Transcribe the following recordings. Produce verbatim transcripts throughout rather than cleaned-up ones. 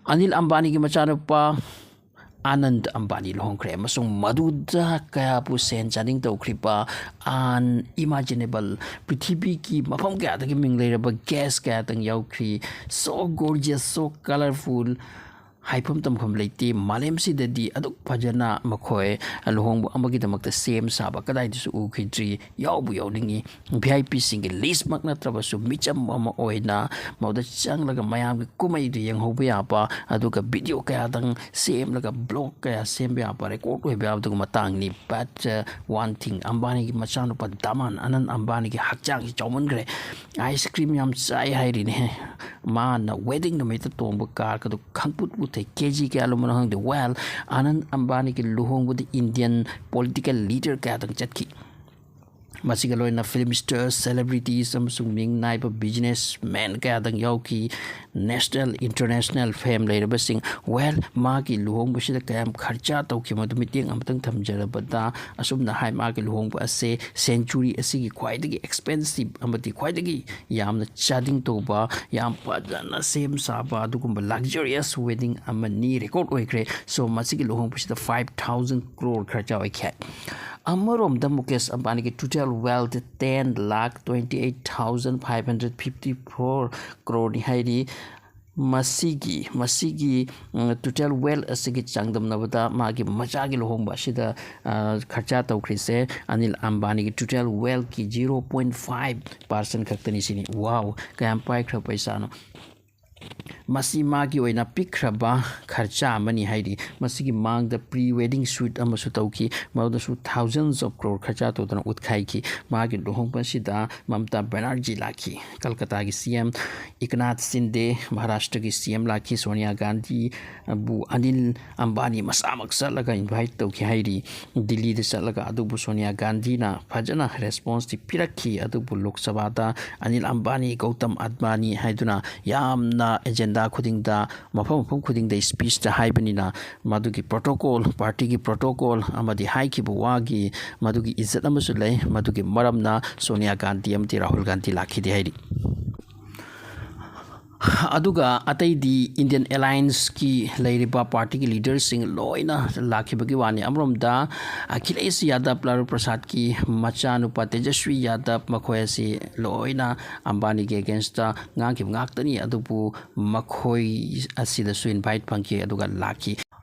ꯑꯅꯤꯜ ꯑꯝꯕꯥꯅꯤꯒꯤ ꯃꯆꯥꯅꯨꯄꯥ ꯑꯥꯅꯟꯗ ꯑꯝꯕꯥꯅꯤ ꯂꯨꯍꯣꯡꯈ꯭ꯔꯦ, ꯑꯃꯁꯨꯡ ꯃꯗꯨꯗ ꯀꯌꯥꯕꯨ ꯁꯦꯟ ꯆꯥꯗꯤꯡ ꯇꯧꯈ꯭ꯔꯤꯕ, unimaginable, ꯄ꯭ꯔꯤꯊꯤꯕꯤꯒꯤ ꯃꯐꯝ ꯀꯌꯥꯗꯒꯤ ꯃꯤꯡ ꯂꯩꯔꯕ guest ꯀꯌꯥꯇꯪ ꯌꯥꯎꯈ꯭ꯔꯤ꯫ So gorgeous, so colourful, ꯍꯥꯏꯐꯝ ꯇꯝꯐꯝ ꯂꯩꯇꯦ꯫ ꯃꯥꯂꯦꯝꯁꯤꯗꯗꯤ ꯑꯗꯨꯛ ꯐꯖꯅ ꯃꯈꯣꯏ ꯂꯨꯍꯣꯡꯕ ꯑꯃꯒꯤꯗꯃꯛꯇ ꯁꯦꯝ ꯁꯥꯕ ꯀꯗꯥꯏꯗꯁꯨ ꯎꯈꯤꯗ꯭ꯔꯤ꯫ ꯌꯥꯎꯕꯨ ꯌꯥꯎꯅꯤꯡꯉꯤ꯫ ꯚꯤ ꯑꯥꯏ ꯄꯤꯁꯤꯡꯒꯤ ꯂꯤꯁꯃꯛ ꯅꯠꯇ꯭ꯔꯕꯁꯨ, ꯃꯤꯆꯝ ꯑꯃ ꯑꯣꯏꯅ ꯃꯗꯨꯗ ꯆꯪꯂꯒ ꯃꯌꯥꯝꯒꯤ ꯀꯨꯝꯍꯩꯗꯨ ꯌꯦꯡꯍꯧꯕ ꯌꯥꯕ, ꯑꯗꯨꯒ ꯚꯤꯗꯤꯑꯣ ꯀꯌꯥꯗꯪ ꯁꯦꯝꯂꯒ ꯕ꯭ꯂꯣꯒ ꯀꯌꯥ ꯁꯦꯝꯕ ꯌꯥꯕ, ꯔꯦꯀꯣꯔꯗ ꯑꯣꯏꯕ ꯌꯥꯕ ꯑꯗꯨꯒꯨꯝꯕ ꯃꯇꯥꯡꯅꯤ꯫ But, uh, one thing, ꯑꯝꯕꯥꯅꯤꯒꯤ ꯃꯆꯥꯅꯨꯄꯥ ꯗꯥꯃꯥꯟ ꯑꯅꯟ ꯑꯝꯕꯥꯅꯤꯒꯤ ꯍꯛꯆꯥꯡꯁꯤ ꯆꯥꯎꯃꯟꯈ꯭ꯔꯦ꯫ ꯑꯥꯏꯁ ꯀ꯭ꯔꯤꯝ ꯌꯥꯝ ꯆꯥꯏ ꯍꯥꯏꯔꯤꯅꯦ꯫ ꯃꯥꯅ ꯋꯦꯗꯤꯡ ꯅꯨꯃꯤꯠꯇ ꯇꯣꯡꯕ ꯀꯥꯔꯒꯗꯨ ꯈꯪꯄꯨꯠ ꯄꯨꯊꯩ, ꯀꯦ ꯖꯤ ꯀꯌꯥ ꯂꯨꯝꯕꯅꯣ ꯈꯪꯗꯦ꯫ Well, ꯑꯅꯟ ꯑꯝꯕꯥꯅꯤꯒꯤ ꯂꯨꯍꯣꯡꯕꯗꯤ ꯏꯟꯗꯤꯌꯟ ꯄꯣꯂꯤꯇꯤꯀꯦꯜ ꯂꯤꯗꯔ ꯀꯌꯥꯗꯪ ꯆꯠꯈꯤ꯫ ꯃꯁꯤꯒ ꯂꯣꯏꯅꯅ ꯐꯤꯂꯝ ꯁ꯭ꯇꯥꯔ, ꯁꯦꯂꯦꯕ꯭ꯔꯤꯇꯤꯁ ꯑꯃꯁꯨꯡ ꯃꯤꯡ ꯅꯥꯏꯕ ꯕꯤꯖꯤꯅꯦꯁꯃꯦꯟ ꯀꯌꯥꯗꯪ ꯌꯥꯎꯈꯤ꯫ ꯅꯦꯁꯅꯦꯜ, ꯏꯟꯇꯔꯅꯦꯁꯅꯦꯜ ꯐꯦꯝ ꯂꯩꯔꯕꯁꯤꯡ꯫ Well, ꯃꯥꯒꯤ ꯂꯨꯍꯣꯡꯕꯁꯤꯗ ꯀꯌꯥꯝ ꯈꯔꯆꯥ ꯇꯧꯈꯤꯕ ꯃꯗꯨ ꯃꯤꯠꯌꯦꯡ ꯑꯃꯇꯪ ꯊꯝꯖꯔꯕꯗ, ꯑꯁꯨꯝꯅ ꯍꯥꯏ, ꯃꯥꯒꯤ ꯂꯨꯍꯣꯡꯕ ꯑꯁꯦ ꯁꯦꯟꯆꯨꯔꯤ ꯑꯁꯤꯒꯤ ꯈ꯭ꯋꯥꯏꯗꯒꯤ ꯑꯦꯛꯁꯄꯦꯟꯁꯤꯞ ꯑꯃꯗꯤ ꯈ꯭ꯋꯥꯏꯗꯒꯤ ꯌꯥꯝꯅ ꯆꯥꯗꯤꯡ ꯇꯧꯕ, ꯌꯥꯝ ꯐꯖꯅ ꯁꯦꯝ ꯁꯥꯕ ꯑꯗꯨꯒꯨꯝꯕ luxurious wedding ꯑꯃꯅꯤ, ꯔꯦꯀꯣꯔꯗ ꯑꯣꯏꯈ꯭ꯔꯦ꯫ So, ꯃꯁꯤꯒꯤ ꯂꯨꯍꯣꯡꯕꯁꯤꯗ five thousand crore ꯈꯔꯆꯥ ꯑꯣꯏꯈꯤ꯫ ꯑꯃꯔꯣꯝꯗ Mukesh ꯑꯝꯕꯥꯅꯤꯒꯤ total wealth ten lakh twenty eight thousand five hundred fifty four crore ꯅꯤ ꯍꯥꯏꯔꯤ꯫ ꯃꯁꯤꯒꯤ, ꯃꯁꯤꯒꯤ, ꯎꯝ, total wealth ꯑꯁꯤꯒꯤ ꯆꯥꯡꯗꯝꯅꯕꯗ ꯃꯥꯒꯤ ꯃꯆꯥꯒꯤ ꯂꯨꯍꯣꯡꯕ ꯑꯁꯤꯗ, ꯑ, ꯈꯔꯆꯥ ꯇꯧꯈ꯭ꯔꯤꯁꯦ ꯑꯅꯤꯜ ꯑꯝꯕꯥꯅꯤꯒꯤ total wealth ꯀꯤ zero point five percent ꯈꯛꯇꯅꯤ ꯁꯤꯅꯤ꯫ Wow, ꯀꯌꯥꯝ ꯄꯥꯏꯈ꯭ꯔꯕ ꯄꯩꯁꯥꯅꯣ! ꯃꯁꯤ ꯃꯥꯒꯤ ꯑꯣꯏꯅ ꯄꯤꯛꯈ꯭ꯔꯕ ꯈꯔꯆꯥ ꯑꯃꯅꯤ ꯍꯥꯏꯔꯤ꯫ ꯃꯁꯤꯒꯤ ꯃꯥꯡꯗ pre wedding shoot ꯑꯃꯁꯨ ꯇꯧꯈꯤ, ꯃꯗꯨꯗꯁꯨ thousands of crore ꯈꯔꯆꯥ ꯇꯧꯗꯨꯅ ꯎꯠꯈꯥꯏꯈꯤ꯫ ꯃꯥꯒꯤ ꯂꯨꯍꯣꯡꯕ ꯑꯁꯤꯗ ꯃꯃꯇꯥ ꯕꯦꯅꯔꯖꯤ ꯂꯥꯛꯈꯤ, ꯀꯜꯀꯇꯥꯒꯤ ꯁꯤ ꯑꯦꯝ, ꯏꯀꯅꯥꯊ ꯁꯤꯟꯗꯦ, ꯃꯍꯥꯔꯥꯁꯇ꯭ꯔꯒꯤ ꯁꯤ ꯑꯦꯝ ꯂꯥꯛꯈꯤ, ꯁꯣꯅꯤꯌꯥ ꯒꯥꯟꯙꯤꯕꯨ ꯑꯅꯤꯜ ꯑꯝꯕꯥꯅꯤ ꯃꯁꯥꯃꯛ ꯆꯠꯂꯒ invite ꯇꯧꯈꯤ ꯍꯥꯏꯔꯤ꯫ ꯗꯤꯜꯂꯤꯗ ꯆꯠꯂꯒ ꯑꯗꯨꯕꯨ ꯁꯣꯅꯤꯌꯥ ꯒꯥꯟꯙꯤꯅ ꯐꯖꯅ response ꯇꯤ ꯄꯤꯔꯛꯈꯤ, ꯑꯗꯨꯕꯨ ꯂꯣꯛ ꯁꯚꯥꯗ ꯑꯅꯤꯜ ꯑꯝꯕꯥꯅꯤ, ꯒꯧꯇꯝ ꯑꯗꯕꯥꯅꯤ ꯍꯥꯏꯗꯨꯅ ꯌꯥꯝꯅ agenda ꯈꯨꯗꯤꯡꯗ, ꯃꯐꯝ ꯃꯐꯝ ꯈꯨꯗꯤꯡꯗ speech ꯇ ꯍꯥꯏꯕꯅꯤꯅ, ꯃꯗꯨꯒꯤ protocol, party ꯒꯤ protocol ꯑꯃꯗꯤ ꯍꯥꯏꯈꯤꯕ ꯋꯥꯒꯤ ꯃꯗꯨꯒꯤ ꯏꯖꯠ ꯑꯃꯁꯨ ꯂꯩ꯫ ꯃꯗꯨꯒꯤ ꯃꯔꯝꯅ ꯁꯣꯅꯤꯌꯥ ꯒꯥꯟꯙꯤ ꯑꯃꯗꯤ ꯔꯥꯍꯨꯜ ꯒꯥꯟꯙꯤ ꯂꯥꯛꯈꯤꯗꯦ ꯍꯥꯏꯔꯤ꯫ ꯑꯗꯨꯒ ꯑꯇꯩꯗꯤ ꯏꯟꯗꯤꯌꯟ ꯑꯦꯂꯥꯏꯟꯁꯀꯤ ꯂꯩꯔꯤꯕ ꯄꯥꯔꯇꯤꯒꯤ ꯂꯤꯗꯔꯁꯤꯡ ꯂꯣꯏꯅ ꯂꯥꯛꯈꯤꯕꯒꯤ ꯋꯥꯅꯤ꯫ ꯑꯃꯔꯣꯝꯗ ꯑꯈꯤꯂꯦꯁ ꯌꯥꯗꯕ, ꯂꯥꯂꯨ ꯄ꯭ꯔꯁꯥꯗꯀꯤ ꯃꯆꯥꯅꯨꯄꯥ ꯇꯦꯖꯁ꯭ꯋꯤ ꯌꯥꯗꯕ, ꯃꯈꯣꯏ ꯑꯁꯤ ꯂꯣꯏꯅ ꯑꯝꯕꯥꯅꯤꯒꯤ ꯑꯦꯒꯦꯟꯁꯇ ꯉꯥꯡꯈꯤꯕ ꯉꯥꯛꯇꯅꯤ꯫ ꯑꯗꯨꯕꯨ ꯃꯈꯣꯏ ꯑꯁꯤꯗꯁꯨ ꯏꯟꯚꯥꯏꯠ ꯐꯪꯈꯤ ꯑꯗꯨꯒ ꯂꯥꯛꯈꯤ꯫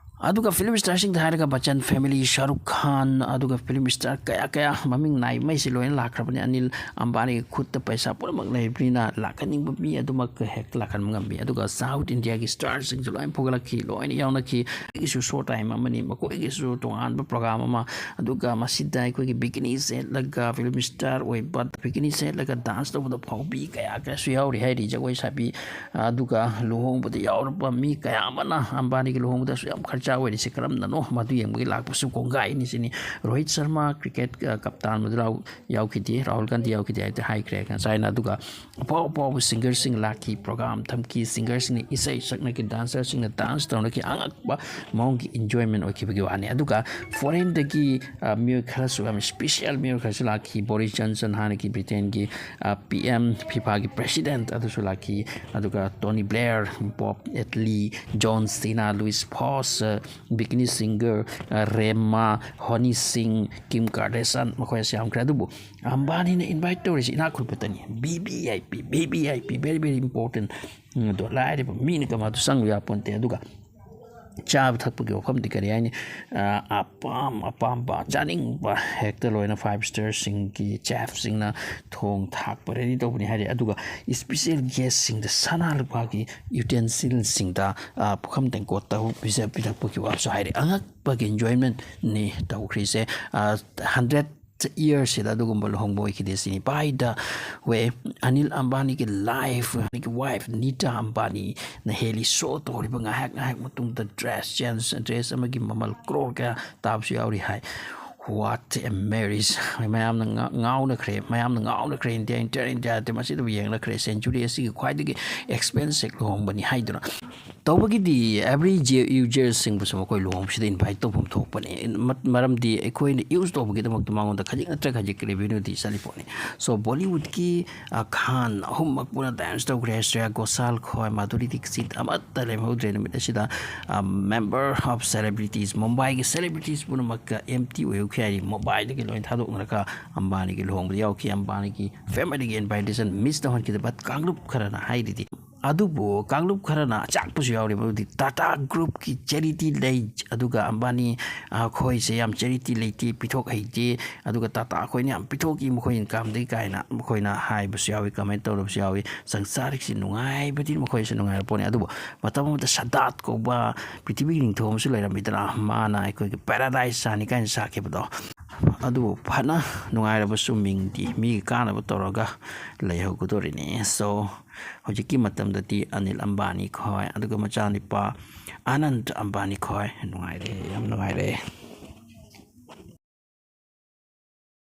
ꯑꯗꯨꯒ ꯐꯤꯂꯝ ꯁ꯭ꯇꯥꯔꯁꯤꯡꯗ ꯍꯥꯏꯔꯒ ꯕꯆꯟ ꯐꯦꯃꯤꯂꯤ, ꯁꯥꯔꯨꯈ ꯈꯥꯟ, ꯑꯗꯨꯒ ꯐꯤꯂꯝ ꯁ꯭ꯇꯥꯔ ꯀꯌꯥ ꯀꯌꯥ, ꯃꯃꯤꯡ ꯅꯥꯏꯕꯉꯩꯁꯤ ꯂꯣꯏꯅ ꯂꯥꯛꯈ꯭ꯔꯕꯅꯤ꯫ ꯑꯅꯤꯜ ꯑꯝꯕꯥꯅꯤꯒꯤ ꯈꯨꯠꯇ ꯄꯩꯁꯥ ꯄꯨꯝꯅꯃꯛ ꯂꯩꯕꯅꯤꯅ ꯂꯥꯛꯍꯟꯅꯤꯡꯕ ꯃꯤ ꯑꯗꯨꯃꯛ ꯍꯦꯛꯇ ꯂꯥꯛꯍꯟꯕ ꯉꯝꯃꯤ꯫ ꯑꯗꯨꯒ ꯁꯥꯎꯠ ꯏꯟꯗꯤꯌꯥꯒꯤ ꯁ꯭ꯇꯥꯔꯁꯤꯡꯁꯨ ꯂꯣꯏꯅ ꯐꯨꯒꯠꯂꯛꯈꯤ, ꯂꯣꯏꯅ ꯌꯥꯎꯅꯈꯤ꯫ ꯑꯩꯒꯤꯁꯨ ꯁꯣ ꯇꯥꯏꯝ ꯑꯃꯅꯤ, ꯃꯈꯣꯏꯒꯤꯁꯨ ꯇꯣꯉꯥꯟꯕ ꯄ꯭ꯔꯣꯒ꯭ꯔꯥꯝ ꯑꯃ꯫ ꯑꯗꯨꯒ ꯃꯁꯤꯗ ꯑꯩꯈꯣꯏꯒꯤ ꯕꯤꯀꯤꯅꯤ ꯁꯦꯠꯂꯒ ꯐꯤꯂꯝ ꯁ꯭ꯇꯥꯔ ꯑꯣꯏꯕ, ꯕꯤꯀꯤꯅꯤ ꯁꯦꯠꯂꯒ ꯗꯥꯟꯁ ꯇꯧꯕꯗ ꯐꯥꯎꯕꯤ ꯀꯌꯥ ꯀꯌꯥꯁꯨ ꯌꯥꯎꯔꯤ ꯍꯥꯏꯔꯤ, ꯖꯒꯣꯏ ꯁꯥꯕꯤ꯫ ꯑꯗꯨꯒ ꯂꯨꯍꯣꯡꯕꯗ ꯌꯥꯎꯔꯕ ꯃꯤ ꯀꯌꯥ ꯑꯃꯅ ꯑꯝꯕꯥꯅꯤꯒꯤ ꯂꯨꯍꯣꯡꯕꯗꯁꯨ ꯌꯥꯝ ꯈꯔꯆꯥ ꯑꯣꯏꯔꯤꯁꯦ ꯀꯔꯝꯅꯅꯣ, ꯃꯗꯨ ꯌꯦꯡꯕꯒꯤ ꯂꯥꯛꯄꯁꯨ ꯀꯣꯡꯒꯥꯏꯅꯤ ꯁꯤꯅꯤ꯫ ꯔꯣꯍꯤꯠ ꯁꯔꯃ, ꯀ꯭ꯔꯤꯀꯦꯠ, ꯑ, ꯀꯞꯇꯥꯟ, ꯃꯗꯨ ꯌꯥꯎ-, ꯌꯥꯎꯈꯤꯗꯦ꯫ ꯔꯥꯍꯨꯜ ꯒꯥꯟꯙꯤ ꯌꯥꯎꯈꯤꯗꯦ ꯍꯥꯏꯕꯗꯤ ꯍꯥꯏꯈ꯭ꯔꯦ ꯉꯁꯥꯏꯅ꯫ ꯑꯗꯨꯒ ꯑꯐꯥꯎ ꯑꯐꯥꯎꯕ ꯁꯤꯡꯒꯔꯁꯤꯡ ꯂꯥꯛꯈꯤ, ꯄ꯭ꯔꯣꯒ꯭ꯔꯥꯝ ꯊꯝꯈꯤ, ꯁꯤꯡꯒꯔꯁꯤꯡꯅ ꯏꯁꯩ ꯁꯛꯅꯈꯤ, ꯗꯥꯟꯁꯔꯁꯤꯡꯅ ꯗꯥꯟꯁ ꯇꯧꯅꯈꯤ, ꯑꯉꯛꯄ ꯃꯑꯣꯡꯒꯤ ꯏꯟꯖꯣꯏꯃꯦꯟ ꯑꯣꯏꯈꯤꯕꯒꯤ ꯋꯥꯅꯤ꯫ ꯑꯗꯨꯒ ꯐꯣꯔꯦꯟꯗꯒꯤ, ꯑ, ꯃꯤꯑꯣꯏ ꯈꯔꯁꯨ, ꯌꯥꯝ ꯏꯁꯄꯤꯁꯤꯌꯦꯜ ꯃꯤꯑꯣꯏ ꯈꯔꯁꯨ ꯂꯥꯛꯈꯤ꯫ ꯕꯣꯔꯤꯁ ꯖꯣꯟꯁꯟ, ꯍꯥꯟꯅꯒꯤ ꯕ꯭ꯔꯤꯇꯦꯟꯒꯤ, ꯑ, ꯄꯤ ꯑꯦꯝ, ꯐꯤꯐꯥꯒꯤ ꯄ꯭ꯔꯦꯁꯤꯗꯦꯟꯠ, ꯑꯗꯨꯁꯨ ꯂꯥꯛꯈꯤ꯫ ꯑꯗꯨꯒ ꯇꯣꯅꯤ ꯕ꯭ꯂꯦꯌꯔ, ꯕꯣꯕ ꯑꯦꯠꯂꯤ, ꯖꯣꯟ ꯁꯤꯅꯥ, ꯂꯨꯏꯁ ꯐꯣꯁ, ꯑ, ꯕꯤꯀꯤꯅꯤ ꯁꯤꯡꯒꯔ, ꯑ, ꯔꯦꯃꯥ, ꯍꯣꯅꯤ ꯁꯤꯡ, ꯀꯤꯝ ꯀꯥꯔꯗꯦꯁꯟ, ꯃꯈꯣꯏ ꯑꯁꯤ ꯌꯥꯝꯈ꯭ꯔꯦ꯫ ꯑꯗꯨꯕꯨ ꯑꯝꯕꯥꯅꯤꯅ ꯏꯟꯚꯥꯏꯠ ꯇꯧꯔꯤꯁꯤ ꯏꯅꯥꯛ ꯈꯨꯟꯕꯇꯅꯤ꯫ V V I P, V V I P, very, very important꯫ Um, ꯑꯗꯣ ꯂꯥꯏꯔꯕ ꯃꯤꯅ ꯀꯃꯥꯏꯅ ꯆꯪꯕ ꯌꯥꯄꯣꯟꯇꯦ꯫ ꯑꯗꯨꯒ ꯆꯥꯕ ꯊꯛꯄꯒꯤ ꯋꯥꯐꯝꯗꯤ ꯀꯔꯤ ꯍꯥꯏꯅꯤ? ꯑ, ꯑꯄꯥꯝ ꯑꯄꯥꯝꯕ ꯆꯥꯅꯤꯡꯕ ꯍꯦꯛꯇ ꯂꯣꯏꯅ ꯐꯥꯏꯚ ꯁ꯭ꯇꯥꯔꯁꯤꯡꯒꯤ ꯆꯦꯐꯁꯤꯡꯅ ꯊꯣꯡ ꯊꯥꯛꯄ ꯔꯦꯗꯤ ꯇꯧꯕꯅꯤ ꯍꯥꯏꯔꯦ꯫ ꯑꯗꯨꯒ ꯏꯁꯄꯤꯁꯦꯜ ꯒꯦꯁꯁꯤꯡꯗ ꯁꯅꯥ ꯂꯨꯄꯥꯒꯤ ꯌꯨꯇꯦꯟꯁꯤꯜꯁꯤꯡꯗ, ꯑ, ꯄꯨꯈꯝ ꯇꯦꯡꯀꯣꯠꯇ ꯄꯤꯖ ꯄꯤꯊꯛꯄꯒꯤ ꯋꯥꯐꯝꯁꯨ ꯍꯥꯏꯔꯦ꯫ ꯑꯉꯛꯄꯒꯤ ꯏꯟꯖꯣꯏꯃꯦꯟꯅꯤ ꯇꯧꯈ꯭ꯔꯤꯁꯦ꯫ ꯑ, ꯍꯟꯗ꯭ꯔꯦꯠ ꯏꯌꯔꯁꯤꯗ ꯑꯗꯨꯒꯨꯝꯕ ꯂꯨꯍꯣꯡꯕ ꯑꯣꯏꯈꯤꯗꯦ ꯁꯤꯅꯤ꯫ By the way, Anil ꯑꯝꯕꯥꯅꯤꯒꯤ life, ꯃꯥꯒꯤ ꯋꯥꯏꯐ ꯅꯤꯇꯥ ꯑꯝꯕꯥꯅꯤꯅ ꯍꯦꯜꯂꯤ ꯁꯣ ꯇꯧꯔꯤꯕ ꯉꯥꯏꯍꯥꯛ ꯉꯥꯏꯍꯥꯛ ꯃꯇꯨꯡꯗ ꯗ꯭ꯔꯦꯁ ꯆꯦꯟꯖ, ꯗ꯭ꯔꯦꯁ ꯑꯃꯒꯤ ꯃꯃꯜ ꯀ꯭ꯔꯣꯔ ꯀꯌꯥ ꯇꯥꯕꯁꯨ ꯌꯥꯎꯔꯤ ꯍꯥꯏ꯫ What a marriage! ꯃꯌꯥꯝꯅ ꯉꯥ- ꯉꯥꯎꯅꯈ꯭ꯔꯦ, ꯃꯌꯥꯝꯅ ꯉꯥꯎꯅꯈ꯭ꯔꯦ꯫ India, India, India, ꯃꯁꯤꯗꯕꯨ ꯌꯦꯡꯅꯈ꯭ꯔꯦ꯫ Century ꯑꯁꯤꯒꯤ ꯈ꯭ꯋꯥꯏꯗꯒꯤ expensive ꯂꯨꯍꯣꯡꯕꯅꯤ ꯍꯥꯏꯗꯨꯅ꯫ ꯇꯧꯕꯒꯤꯗꯤ every userꯁꯤꯡꯕꯨꯁꯨ ꯃꯈꯣꯏ ꯂꯨꯍꯣꯡꯕꯁꯤꯗ invite ꯇꯧꯐꯝ ꯊꯣꯛꯄꯅꯤ꯫ ꯃ- ꯃꯔꯝꯗꯤ ꯑꯩꯈꯣꯏꯅ use ꯇꯧꯕꯒꯤꯗꯃꯛꯇ ꯃꯉꯣꯟꯗ ꯈꯖꯤꯛ ꯅꯠꯇ꯭ꯔ ꯈꯖꯤꯛ revenueꯗꯤ ꯆꯠꯂꯤ ꯄꯣꯠꯅꯤ꯫ So Bollywoodꯀꯤ ꯈꯥꯟ ꯑꯍꯨꯝꯃꯛ ꯄꯨꯟꯅ dance ꯇꯧꯈ꯭ꯔꯦ꯫ ꯁ꯭ꯔꯦꯌꯥ ꯘꯣꯁꯥꯜ ꯈꯣꯏ, ꯃꯥꯙꯨꯔꯤ ꯗꯤꯛꯁꯤꯠ, ꯑꯃꯠꯇ ꯂꯦꯝꯍꯧꯗ꯭ꯔꯦ ꯅꯨꯃꯤꯠ ꯑꯁꯤꯗ꯫ Member of celebrities, ꯃꯨꯝꯕꯥꯏꯒꯤ celebrities ꯄꯨꯝꯅꯃꯛꯀ empty ꯑꯣꯏꯍꯧꯈꯤ ꯍꯥꯏꯔꯤ꯫ ꯃꯨꯝꯕꯥꯏꯗꯒꯤ ꯂꯣꯏ ꯊꯥꯗꯣꯛꯅꯔꯒ ꯑꯝꯕꯥꯅꯤꯒꯤ ꯂꯨꯍꯣꯡꯕꯗ ꯌꯥꯎꯈꯤ꯫ ꯑꯝꯕꯥꯅꯤꯒꯤ familyꯒꯤ invitation miss ꯇꯧꯍꯟꯈꯤꯗꯕ ꯀꯥꯡꯂꯨꯞ ꯈꯔꯅ ꯍꯥꯏꯔꯤꯗꯤ꯫ ꯑꯗꯨꯕꯨ ꯀꯥꯡꯂꯨꯞ ꯈꯔꯅ ꯆꯥꯛꯄꯁꯨ ꯌꯥꯎꯔꯤ꯫ ꯃꯗꯨꯗꯤ Tata Groupꯀꯤ charity ꯂꯩ, ꯑꯗꯨꯒ ꯑꯝꯕꯥꯅꯤ ꯑꯩꯈꯣꯏꯁꯦ ꯌꯥꯝ charity ꯂꯩꯇꯦ, ꯄꯤꯊꯣꯛ ꯍꯩꯇꯦ, ꯑꯗꯨꯒ Tata ꯑꯩꯈꯣꯏꯅ ꯌꯥꯝ ꯄꯤꯊꯣꯛꯏ ꯃꯈꯣꯏ incomeꯗꯒꯤ ꯀꯥꯏꯅ ꯃꯈꯣꯏꯅ ꯍꯥꯏꯕꯁꯨ ꯌꯥꯎꯏ, comment ꯇꯧꯔꯕꯁꯨ ꯌꯥꯎꯏ꯫ ꯁꯪꯁꯥꯔꯁꯤ ꯅꯨꯡꯉꯥꯏꯕꯗꯤ ꯃꯈꯣꯏꯁꯨ ꯅꯨꯡꯉꯥꯏꯔ ꯄꯣꯠꯅꯤ꯫ ꯑꯗꯨꯕꯨ ꯃꯇꯝ ꯑꯃꯗ ꯁꯗꯥꯠ ꯀꯧꯕ ꯄ꯭ꯔꯤꯊꯤꯕꯤꯒꯤ ꯅꯤꯡꯊꯧ ꯑꯃꯁꯨ ꯂꯩꯔꯝꯃꯤꯗꯅ, ꯃꯥꯅ ꯑꯩꯈꯣꯏꯒꯤ paradise ꯁꯥꯅꯤ ꯀꯥꯏꯅ ꯁꯥꯈꯤꯕꯗꯣ꯫ ꯑꯗꯨꯕꯨ ꯐꯅ ꯅꯨꯡꯉꯥꯏꯔꯕꯁꯨ ꯃꯤꯡꯗꯤ ꯃꯤꯒꯤ ꯀꯥꯟꯅꯕ ꯇꯧꯔꯒ ꯂꯩꯍꯧꯒꯗꯣꯔꯤꯅꯤ꯫ So ꯍꯧꯖꯤꯛꯀꯤ ꯃꯇꯝꯗꯗꯤ ꯑꯅꯤꯜ ꯑꯝꯕꯥꯅꯤ ꯈꯣꯏ, ꯑꯗꯨꯒ ꯃꯆꯥꯅꯨꯄꯥ ꯑꯅꯟꯠ ꯑꯝꯕꯥꯅꯤ ꯈꯣꯏ ꯅꯨꯡꯉꯥꯏꯔꯦ, ꯌꯥꯝ ꯅꯨꯡꯉꯥꯏꯔꯦ꯫